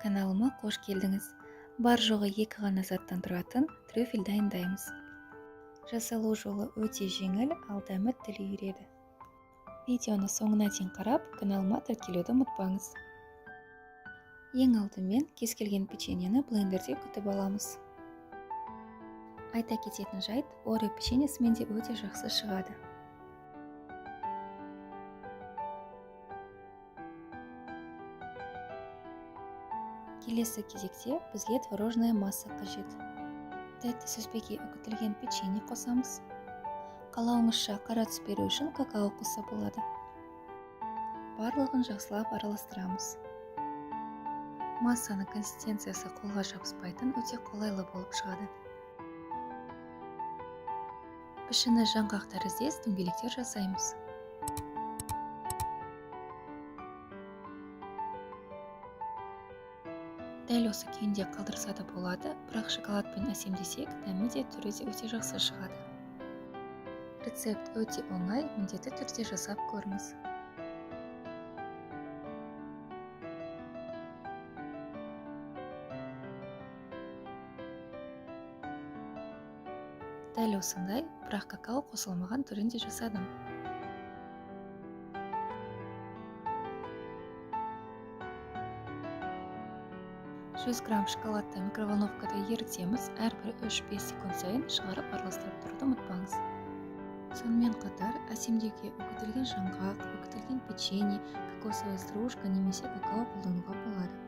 Каналыма қош келдіңіз. Бар жоғы екі ғана заттан тұратын трюфель дайындаймыз. Жасалу жолы өте жеңіл, ал дәмі тіл үйіреді. Видеоны соңына дейін қарап, каналыма тіркелуді ұмытпаңыз. Ең алдымен кез келген печеньені блендерде күтіп аламыз. Айта кететін жайт, Орео печеньесімен де өте жақсы шығады. Келесі кезекте бізге творожная масса қажет. Тәтті сүзбеге үгітілген печенье қосамыз. Қалауыңызша қара түс беру үшін какао қосса болады. Барлығын жақсылап араластырамыз. Массаның консистенциясы қолға жабыспайтын өте қолайлы болып шығады. Пішіні жаңғақ тәріздес дөңгелектер жасаймыз. Дәл осы күйінде қалдырса да болады, бірақ шоколадпен әсемдесек, дәмі де түрі де өте жақсы шығады. Рецепт өте оңай, міндетті түрде жасап көріңіз. Дәл осындай, бірақ какао қосылмаған түрін де жасадым. 100 грамм шоколадты микроволновкада ерітеміз, әрбір 3-5 секунд сайын шығарып араластырып тұруды ұмытпаңыз. Сонымен қатар әсемдеуге үгітілген жаңғақ, үгітілген печенье, кокосовая стружка немесе какао қолдануға болады.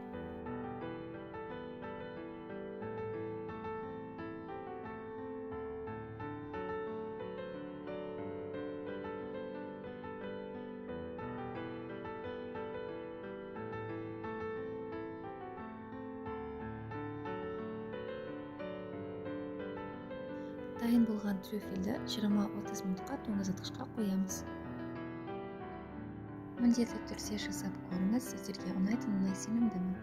Дайын болған трюфельді 20-30 минутқа тоңазытқышқа қоямыз. Міндетті түрде жасап көріңіз, сіздерге ұнайтынына сенімдімін.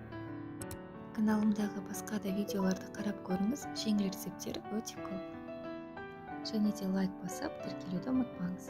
Каналымдағы басқа да видеоларды қарап көріңіз, жеңіл рецепттер өте көп. Және де лайк басып, тіркелуді ұмытпаңыз.